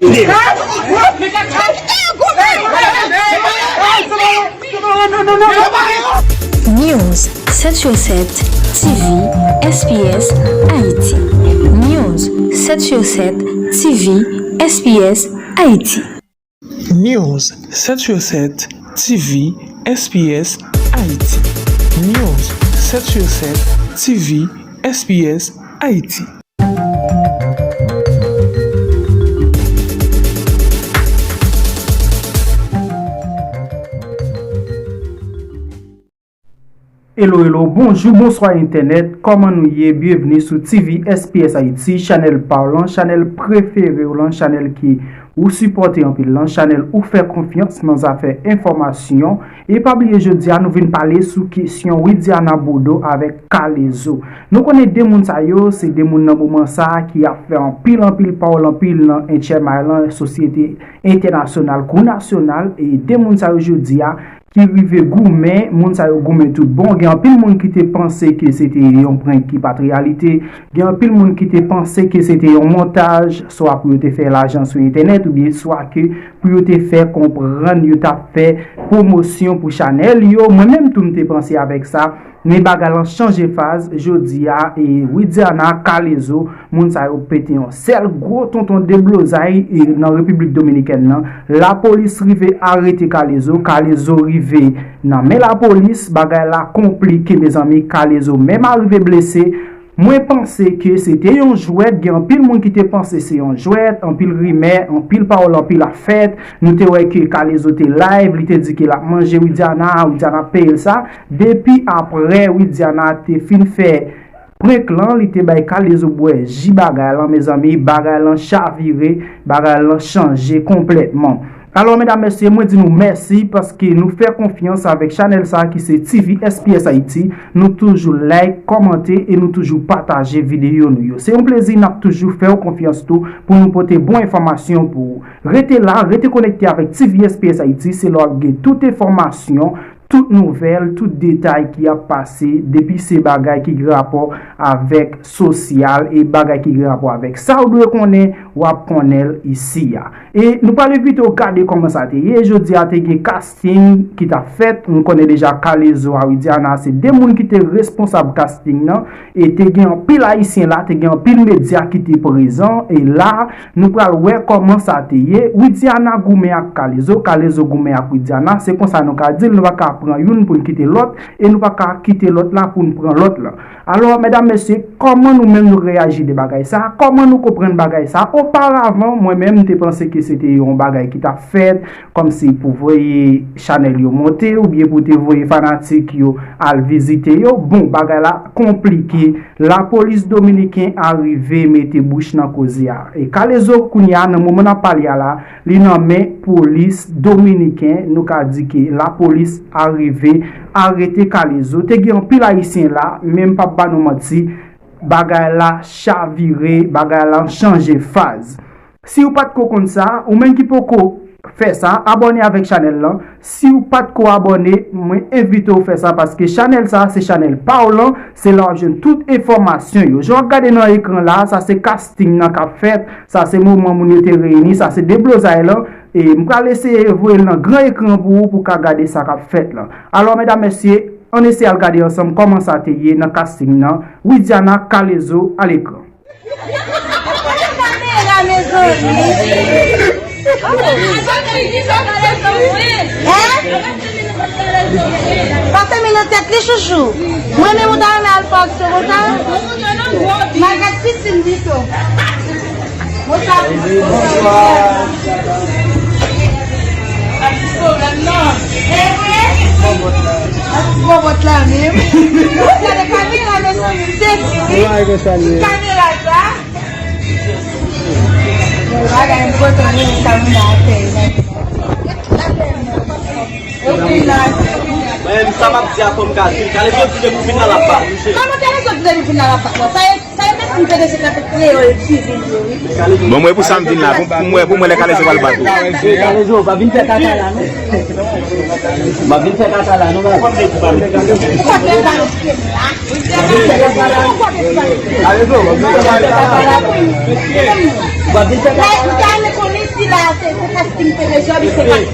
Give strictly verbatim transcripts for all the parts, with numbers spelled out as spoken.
News sèt sou sèt T V S P S Haïti. News sèt sou sèt T V S P S Haïti. News sèt sou sèt T V S P S Haïti. News sèt sou sèt T V S P S Haïti. Hello, hello, bonjou, bonswa entènèt, kòman nou ye? Byenvni sou T V S P S Haïti, chanèl pa w lan, chanèl prefere w lan, chanèl ke ou sipòte anpil lan, chanèl ou fè konfyans nan zafè enfòmasyon. E pa bliye jodi a nou vin pale sou kesyon Widiana Bodeau avèk K-Lezo. Nou konnen de moun sa yo, se de moun nan moman sa a ki ap fè anpil, anpil pawòl, anpil nan H M I lan, sosyete entènasyonal kou nasyonal, e de moun sa yo jodi a ki rive goumen, moun sa yo goumen tout bon. Gen anpil moun ki te panse ke se te yon prank ki pa t reyalite, gen anpil moun ki te panse ke se te yon montaj, swa pou yo te fè lajan sou entènèt, oubyen swa ke pou yo te fè konprann yo t ap fè pwomosyon pou chanèl yo. Mwen menm tou m te panse avèk sa, men bagay lan chanje faz. Jodi a, e, Widiana, K-Lezo, moun sa yo pete yon sèl gwo tonton deblozay, e, nan Repiblik Dominikèn nan. Lapolis rive arete K-Lezo, K-Lezo rive nan men lapolis, bagay la konplike, mezanmi, K-Lezo menm arive blese. Mwen panse ke se te yon jwèt, gen anpil moun ki te panse se yon jwèt, anpil rimè, anpil pawòl, anpil afèt. Nou te wè ke K-Lezo te live, li te di ke l ap manje Widiana, Widiana peye l sa. Depi aprè Widiana te fin fè prank lan, li te bay K-Lezo bwè ji bagay lan, mezanmi, bagay lan chavire, bagay lan chanje konplètman. Alò, medam, mesye, mwen di nou mèsi paske nou fè konfyans avèk chanèl sa ki se T V S P S Haïti. Nou toujou like, kòmante e nou toujou pataje videyo nou yo. Se yon plezi, n ap toujou fè w konfyans tou pou nou pote bon enfòmasyon pou ou. Rete la, rete konekte avèk T V S P S Haïti, se la w ap gen tout enfòmasyon, tout nouvèl, tout detay ki ap pase, depi se bagay ki gen rapò avèk sosyal e bagay ki gen rapò avèk sa w dwe konnen, w ap konnen l isi a. E nou pral envite w gade kòman sa te ye. Jodi a te gen casting ki t ap fèt. Nou konnen deja K-Lezo a Widiana se de moun ki te responsab casting nan. E te gen anpil Ayisyen la, te gen anpil medya ki te prezan. E la, nou pral wè kòman sa te ye. Widiana goumen ak K-Lezo, K-Lezo goumen ak Widiana. Se konsa nou ka di l, nou pa ka pran youn pou n kite lòt, e nou pa ka kite lòt la pou n pran lòt la. Alò, medam, mesye, kòman nou menm nou reyaji de bagay sa? Kòman nou konprann bagay sa? Oparavan, mwen menm, m te panse ke se te yon bagay ki t ap fèt, kòmsi pou voye chanèl yo monte, oubyen pou te voye fanatik yo al vizite yo. Bon, bagay la konplike. Lapolis dominiken arive mete bouch nan koze a. E K-Lezo kounye a, nan moman n ap pale a la, li nan men polis dominiken. Nou ka di ke lapolis arive arete K-Lezo. Te gen anpil Ayisyen la, men m p ap ba nou manti, bagay la chavire, bagay la chanje faz. Si w pa t ko konn sa, ou menm ki poko fè sa, abòne avèk chanèl lan. Si w pa t ko abòne, mwen envite w fè sa, paske chanèl sa, se chanèl pa w lan, se la w ap jwenn tout enfòmasyon yo. Jan w ap gade nan ekran la, sa se casting nan k ap fèt, sa se moman moun yo te reyini, sa se deblozay lan, e m pral eseye voye l nan gran ekran pou ou, pou w ka gade sa k ap fèt lan. Alò, medam, mesye, ann eseye al gade ansanm kòman sa te ye nan casting nan. Widiana, K-Lezo, a lekran. Kamera, mezanmi. Hein? Pa fèmen nan tèt li, chouchou. Mwen menm ou ta renmen al fè aksyon konsa? M al gad pisin pito. Bonswa. Bonswa. Ti bòbòt la menm. Gade kamera, mezanmi, m sezi wi. Kamera sa. Bagay m kontan, men sa moun nan ap fè. Mwen menm sa m ap di a fò m ka di l. Kalezo di depi w vin la l ap bat ou, cheri. Kòman Kalezo di depi w vin la l ap bat mwen? Sa e, sa e mèt m pede se kate kreyòl sivil yo wi. Bon, mwen pou sa m vin la, pou, pou mwen, pou mwen lè Kalezo pral bat ou. Kalezo, pa vin fè kaka la non. Pa vin fè kaka la non. Ou pa fè kaka la. Kalezo, pa vin fè kaka la. Pa vin fè kaka la.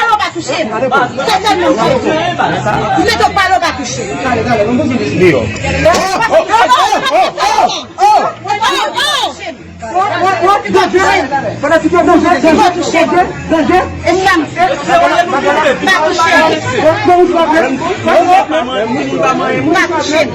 pale, w pa touche m. Se sèlman m fè. Ou mete w pale, w pa touche m. Deyò. Danje, danje, danje, danje. E sa m fè? Pa touche m. Pa touche m.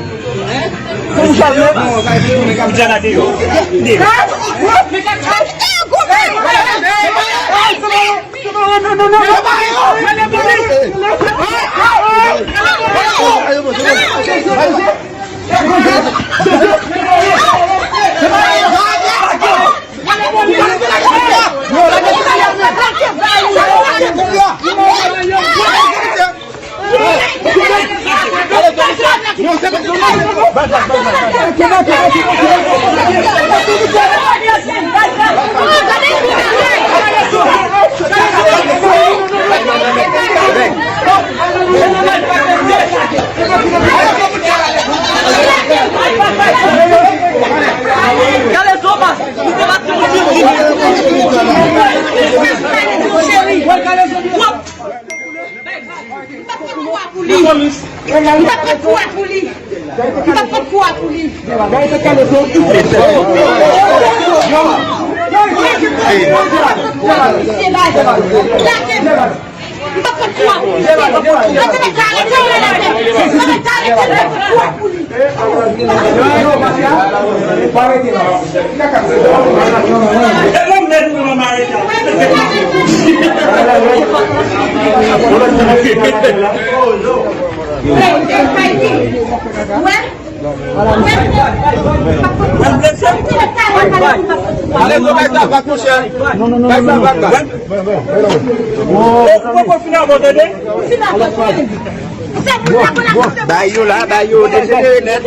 Cheri. M p ap pran kou a pou li. M p ap pran kou a pou li. M p ap pran kou a pou li. M p ap pran kou a pou li. Mwen te ka arete w la, mwen te ka arete w la, m p ap pran kou a pou li. Ale, nou bay tabak, monchè. Non, non, non, bay tabak la. Ou poko fin avò, tande? Bay yo la, bay yo, dejenere nèt.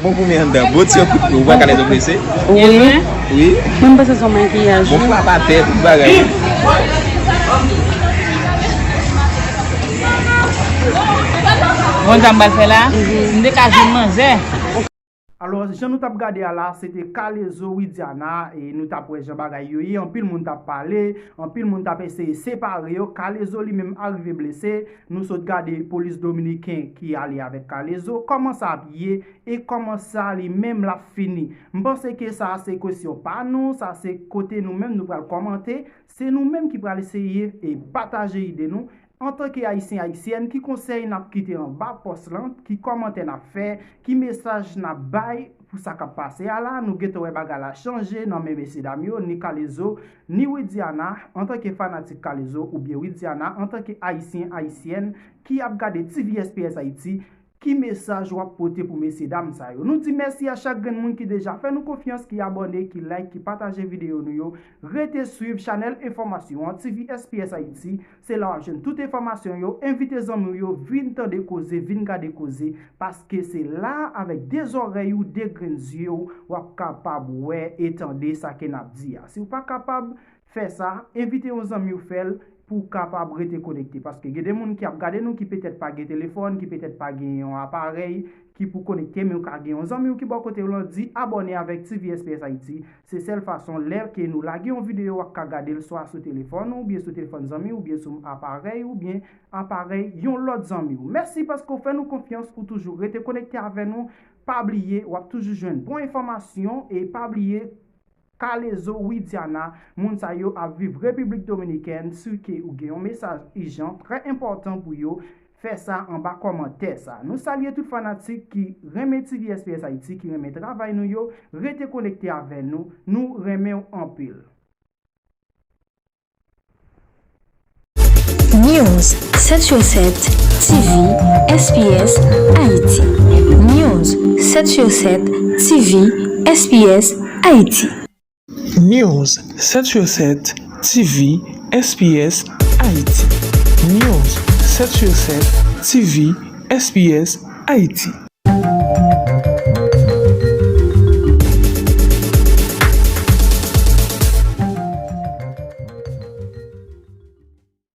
Bon, pou mwen anndan, bon ti kout pye, ou wè Kalezo blese? Wi. Wi. Mwen panse se yon makiyaj. Bon, frap atè, tout bagay. Bon, sa m pral fè la, m te ka jwenn manzè. Alò, jan nou t ap gade a la, se te Kalezo, Widiana, e nou t ap wè jan bagay yo ye, anpil moun t ap pale, anpil moun t ap eseye separe yo, Kalezo li menm arive blese, nou sot gade polis dominiken ki ale avèk Kalezo, kòman sa ap ye, e kòman sa li menm l ap fini. M panse ke sa a se kesyon pa nou, sa se kote nou menm nou pral kòmante, se nou menm ki pral eseye e pataje ide nou. Antanke Ayisyen, Ayisyèn, ki konsèy n ap kite anba pòs lan, ki kòmantè n ap fè, ki mesaj n ap bay pou sa k ap pase a la? Nou gentan wè bagay la chanje nan men mesyedam yo, ni Kalezo, ni Widiana, antanke fanatik Kalezo oubyen Widiana, antanke Ayisyen, Ayisyèn ki ap gade T V S P S Ayiti, Ki mesaj w ap pote pou mesyedam sa yo? Nou di mèsi a chak grenn moun ki deja fè nou konfyans, ki abòne, ki like, ki pataje videyo nou yo. Rete swiv chanèl enfòmasyon an, T V S P S Haiti. Se la w ap jwenn tout enfòmasyon yo. Envite zanmi w yo, vin tande koze, vin gade koze, paske se la, avèk de zòrèy ou, de grenn zye w, w ap kapab wè e tande sa ke n ap di a. Si w pa kapab fè sa, envite yon zanmi w fè l pou w kapab rete konekte. Paske gen de moun ki ap gade nou ki petèt pa gen telefòn, ki petèt pa gen yon aparèy ki pou konekte, men w ka gen yon zanmi w ki bò kote w lan, di abòne avèk T V S P S Haiti. Se sèl fason, lè ke nou lage yon videyo, w ap ka gade l swa sou telefòn ou oubyen sou telefòn zanmi w oubyen sou aparèy oubyen aparèy yon lòt zanmi w. Mèsi paske w fè nou konfyans, ou toujou rete konekte avè nou. Pa bliye, w ap toujou jwenn bon enfòmasyon e pa bliye, Kalezo Widiana, moun sa yo ap viv Repiblik Dominikèn, si ke ou gen yon mesaj ijan, trè enpòtan pou yo, fè sa anba kòmantè sa. Nou salye tout fanatik ki renmen T V S P S Haiti, ki renmen travay nou yo, rete konekte avè nou, nou renmen w anpil. News sèt sou sèt T V S P S Haiti. News sèt sou sèt T V S P S Haiti. News sèt sou sèt T V S P S Haiti. News sèt sou sèt T V S P S Haiti.